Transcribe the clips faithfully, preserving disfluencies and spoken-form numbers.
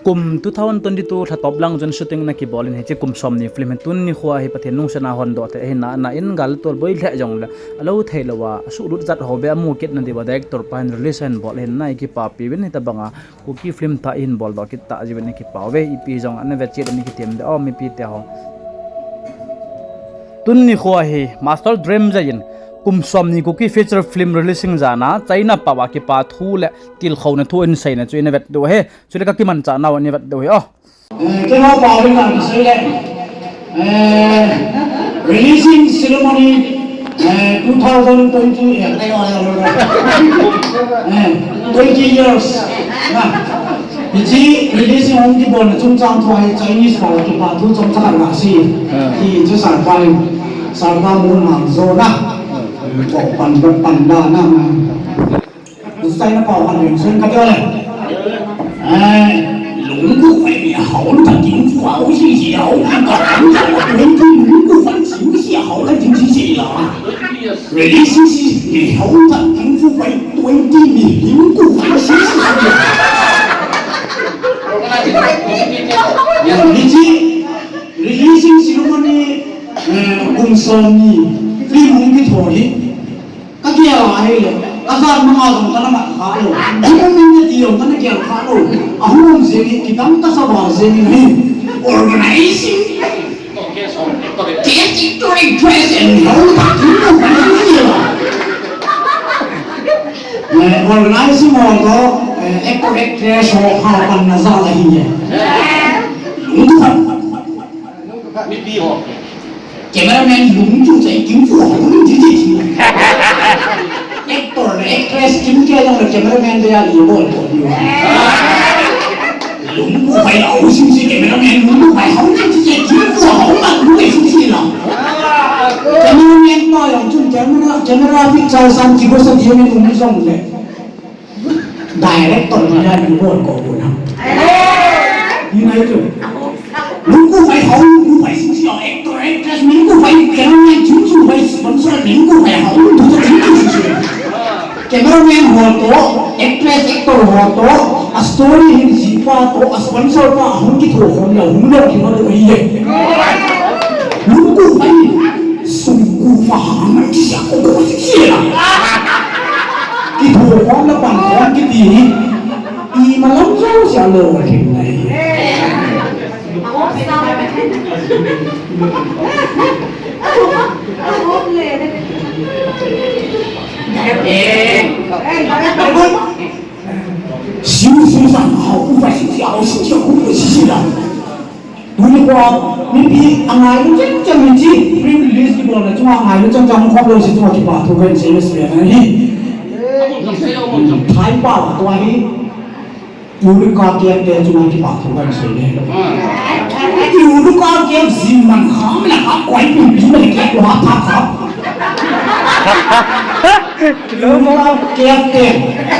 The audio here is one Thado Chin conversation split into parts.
Kum two thousand twenty-two lhatop lang chun shooting ana kibol in, hiche kum somni film hi tuni nikho hi Pathen lungsetna hon doh thei ahin, ana in gal tol boi lheh jongle alou thei louva, asuhlut jat ho beh amu kit na diuva director pa hin release ahin bol ahin, ana kipapi uvin, hitabanga Kuki film thah ihin bol doh kit tah jeh uvin kipa uve, ipi jong ana ve chet in kitem de o mipi te ho. Tuni nikho hi Master Dream jeh in kum somni Kuki feature film releasing jana China pao a kipa thu le tilkhouna thu in seina chu ina vet diu ahi. Chule ka kimanchah nau ina vet diu ahi o. Eh, kei ho pao ina ka sei le. Eh, releasing ceremony, eh, two thousand twenty, eh, eh, twenty years. Na. Hiche releasing hung kibolna chungchang thu hi Chinese pao a kipa thu chomcha khat gasei. Ah. Ti chu sarkar, sarkar mun mang jo na. Ko pan pan da na na. China pao khat leng sun kati le. Eh, lungkuhvai mi hao ta ding fu hao si si hao ta ka hao ta twenty lungkuhvai si si hao ta ding si si la. Releasing si si hao ta ding fu vai twenty mi lungkuhvai si si si. Ya, releasing, releasing ceremony, eh, kum somni film hung kitho hi. Ka gel a ahile, ka jat manga jong kana mat kha lou. Hung um in nati jong kana gel kha lou. Ahung um jeng in, kidang kasa val jeng in ahi. Organizing. Casting, director, actress, and all that. Eh, organizing ho toh, eh, actor, actress ho, ha, pan na jal ahi e. Lungkhat. Mipi ho. Cameraman lungchu chai kim fu ho lungchu chai. Actor le actress kim ke jong le cameraman te ya li bol bol ni. Lungkuhvai ho sim si cameraman lungkuhvai ho sim si kim fu ho ma lungkuhvai sim si la. Cameraman pa jong chun camera, camera picture sam ki bo sa di me lung jong le. Director ni na ni bon ko ko na. Ni na itu. Lungkuhvai ho, lungkuhvai sing si actor, actress, lungkuhvai cameraman, lungkuhvai sponsor, lungkuhvai ho, lungkuhvai sing si. Cameraman ho toh, actress, actor ho toh, a story hin jipa toh, a sponsor pa hung kitho khom le, hung le kitho le ye. Lungkuhvai, sungkuhvai, man si ko ko si la. Kitho khom le pan khom kiti hi. Ima lam jouse a lolhing ahi. Siu siu sang hao, uva siu siu hao, siu siu hao, siu siu la. Tuni nikho, mipi angailu chengcheng hiche, film release kibolna chunga angailu chengcheng hung khom jouse chunga kipa thu kahin sei le sui ahi. Thai pa tua hi, Eureka Cave te chunga kipa thu kahin sei le. Eureka Cave jing man kham le kha koi pin pin le ke ko ha pha pha. Eureka Cave te,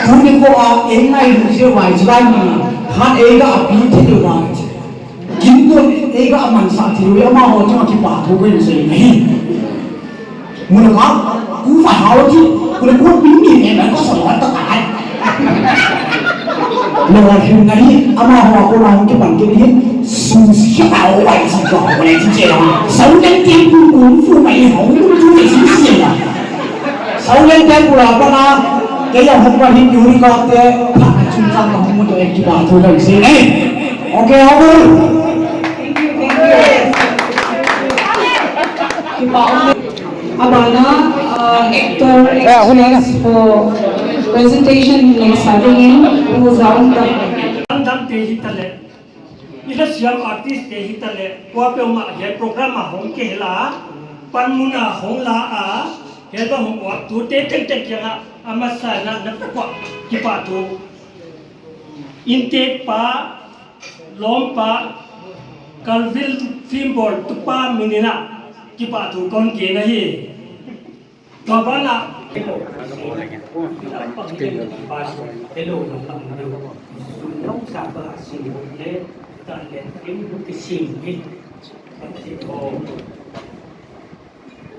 tuni nikho a, eingailu jeh uva hiche lai mun a, khat eiga api thei uva. Kin kon eiga amansah thei uva, amaho chunga kipa thu kahin sei ahi. Muna ka, ku fa hao ji, ku le ku pin ni ne, na ko so lo ta ka. Lolhing ahi, amaho a kona hung kipan kit in, su si ka hao wai si ka hao wai si che la. Shaolin Temple kung fu mai hao lu tu si si la. Shaolin Temple a kona, kei a hung pa hin Eureka te, pha chungchang ka hung to e kipa thu kahin sei e. Okay, over. Thank you, thank you. Kipa um. Abana, uh, actor, actress for presentation next having in, who is on the Dang dang te hi ta le. Ila siam artist te hi ta le. Tua pe ma hi program a hong ke la. Pan mun a hong la a. He ba hong wa tu te teng teng kia nga. Amasa na na pa kwa. Kipa tu. Inte pa, lom pa, kalvil film bol tupa min in a, kipa thu kon ke na hi. Tua bana. Hello,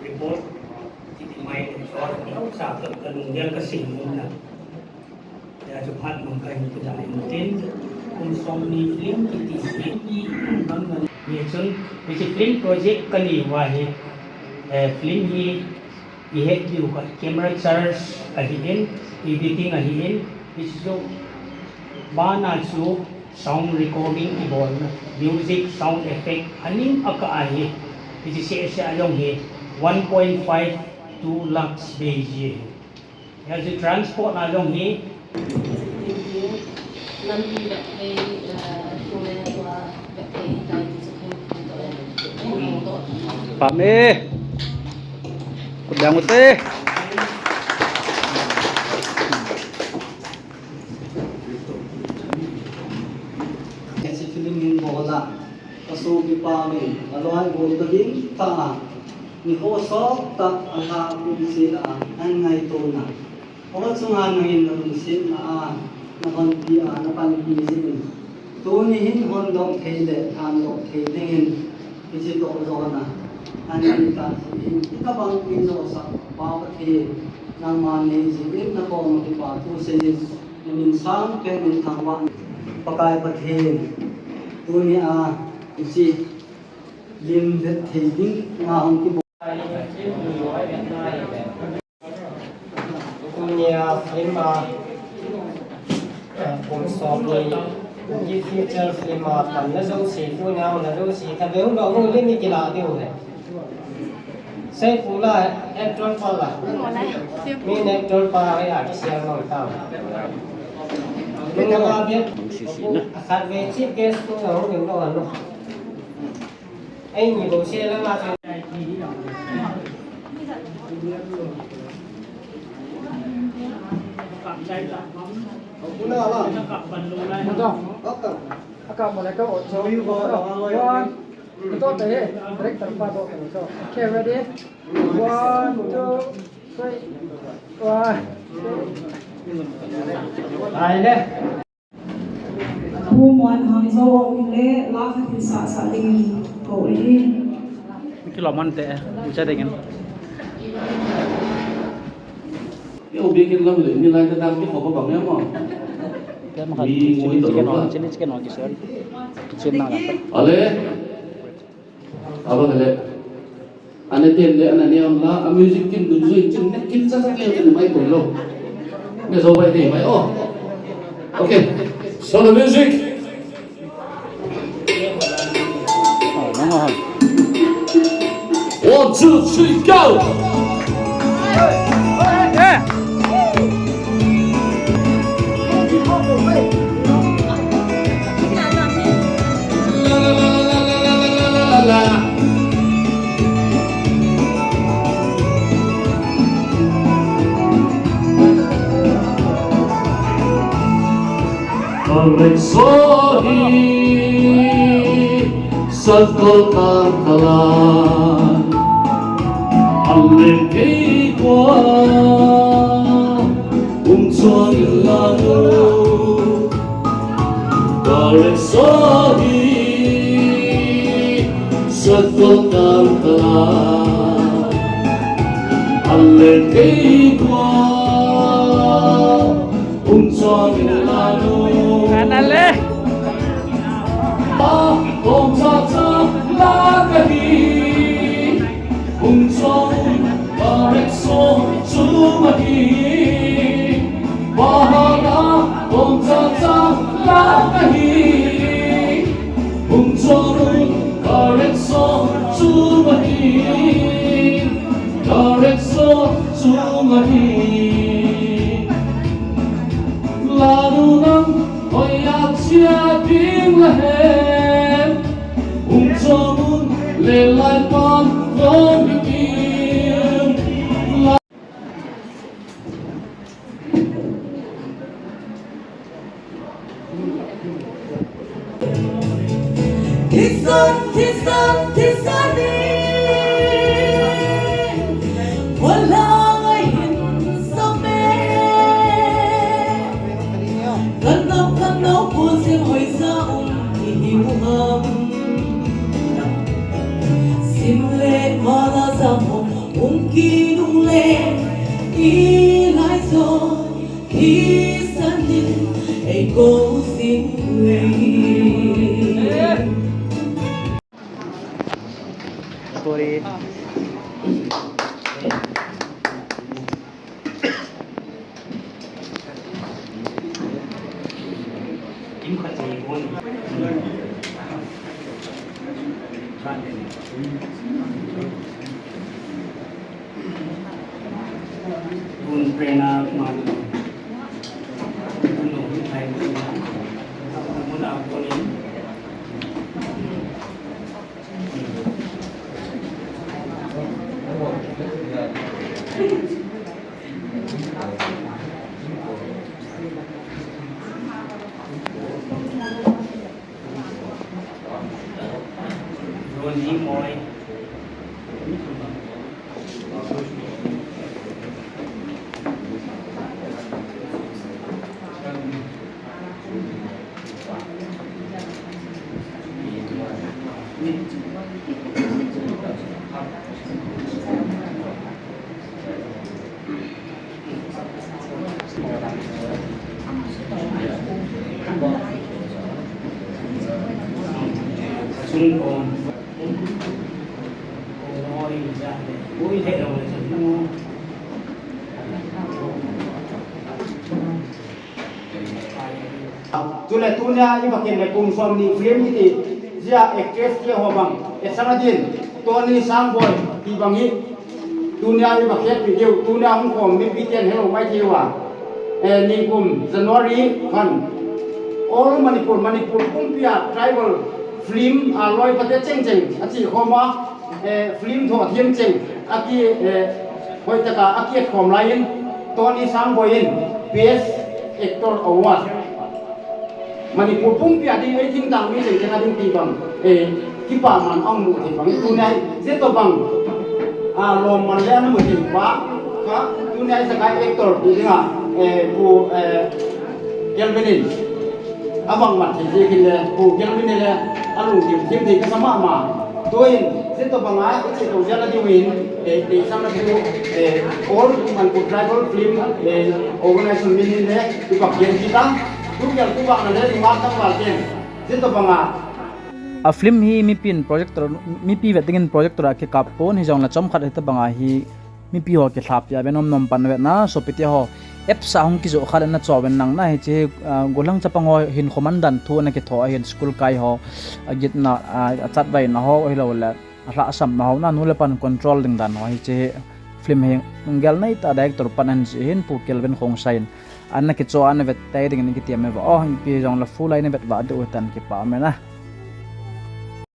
report, titi mai, so, no, sa, ka, ka lung dia ka sing mo na. Ya, chu phat mo ka hin kita in tin. Kum somni film kiti hi, hichun, hiche film project kanei uva hi, eh, film hi ihet diu kha camera charge ahin, editing ahin, hichu bana chu sound recording kibolna, music, sound effect, aning akah ahi, hiche seh seh a jong hi one point five two lakhs bei ji ahi. Hiche transport na jong hi. Pam e. Kudang ute. Hiche film hin bol a, kasopipa min, aloi bol ta ding tah a, nikho sot tah a lha kum sel a, ahin ngaito na. Awa chunga nangin nalungsetna a, nahonpi a, napanpi jeh in, tuni hin hondoh thei le lhandoh thei dingin, hiche toh jona, ahin neitah jeh in, itobang eijousah Pa Pathen, nangma nei jeh in, nakoma kipathu seiyin, namin sangpen in thangvah in, Pakai Pathen, tuni a, hiche lim vet thei dinga hung kibol. Tunia film a, eh, kum somni, Kuki feature film a panna jouse, tunia hung na jouse, khatvei hung doh hung lim i kila diu le. Seipula, actor pa la. Min actor pa hi a kisiam mang tau. Min a ba bia. Khatvei chief guest tunia hung lim doh ano. Ei, ni bou se la ma. Una la. Madam. Aka. Aka mo le ka o cho. One. Ito te he. Director pa to. So. Okay, ready? One, two, three. One, two. Ai le. Pu Muan Hangzo um le, la khat in sah sah dingin ko in. Kilo man te, ucha dingin. Yo, bikin lam le, ni lai ka dam ki ko ko bang ya mo. Te ma khat, mi mo chini ito chicken lo. Ho, chini chicken ho ki sir. Kitchen na la. Ale. Aba kale. Ana ten le, ana neon la, a music kin dun zui chin, ne kin sa sa ke ne mai koi lo. Ne zo bai de mai, oh. Okay. So the music. Oh, no, no. One, two, three, go! Yeah. Ka rickshaw hi sakol kal kal a, a leng kei kua um chuan in la nu. Ka rickshaw hi sakol kal kal a, a leng kei kua um chuan in la nu. Ana le. Pa, kong cha cha la ka hi. Hung chong, ka rickshaw chunga hi. Bahana, kong cha cha la ka hi. Hung chong, ka rickshaw chunga hi. Ka rickshaw chunga hi. La nu nang, hoiya chia ding la hem. Hung chong un, lelai pan lom hi tin. Thisan, thisan, thisan in, wala ngai hin sa me. Kan nau, kan nau, ko se hoi sa um, i hiu ham. Sim le mala sa hom, um ki nung le, i lai so. Hi san din ei ko sin le. Chule tunia i va ken le kum som ni film hi ti, jia actress te ho bang, e sang a din, Tony Sangboi ti bang hi, tunia i va khetpi diu, tunia hung khom mipi ten hello mai thei uva. Eh, nikum January khan, all Manipur, Manipur pumpia tribal film a loi pate cheng cheng, a chi khoma, eh, film tho a thiam cheng, a ki, eh, hoi taka a ki khom lai in, Tony Sangboi in, Best Actor Award. Manipur pumpia ding ei thingtang mi cheng cheng a ding ti bang, eh, kipa man ang mu thei bang, tunia, jia to bang, a, lom man le an mu thei pa, ka, tunia sa kai actor ti dinga, eh, pu, eh, Kelvin in. Abang mat thei jeh in le, pu Kelvin le, alung thim thim thei kasa mama. Tuin, jia to banga, i che to jia la diu in, eh, te sam la diu, eh, all Manipur tribal film, eh, organization min in le, i pak yen kita, tu gel tu bang na le, i mak tang val ken. Jia to banga. A film hi mipin projector, mipi vet dingin projector a kikap pon, hijongle chomkhat hita banga hi, mipi ho kilhap pia ve nom nom pan vetna, sopite ho. Apps a hung kijoh kha le na cho ven lang na hiche, ah, gollhang chapang ho hinkho man dan thu ana kitho ahin school kai ho, a gitna, ah, a chatvaina ho, hilou le, a lhahsamna ho, na nu le pan control ding dan ho, hiche film hi, gel nei ta director pan an ji hin Pu Kelvin Khongsai in. Ana kicho ana vet tai ding in kitiam e va. Oh, ipi jongle full a ina vet va diu tan kipa me na.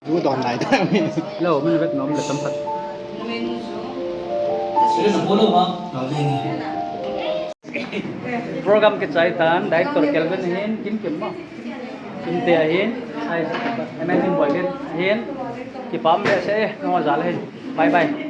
Du don lai ta mi. Hello, min vet nom le tam khat. Program kichai tan, director Kelvin hin, Kim Kim ma. Kim te ahin, ai, amazing boy hin, hin. Kipam le se, no jal hin. Bye bye.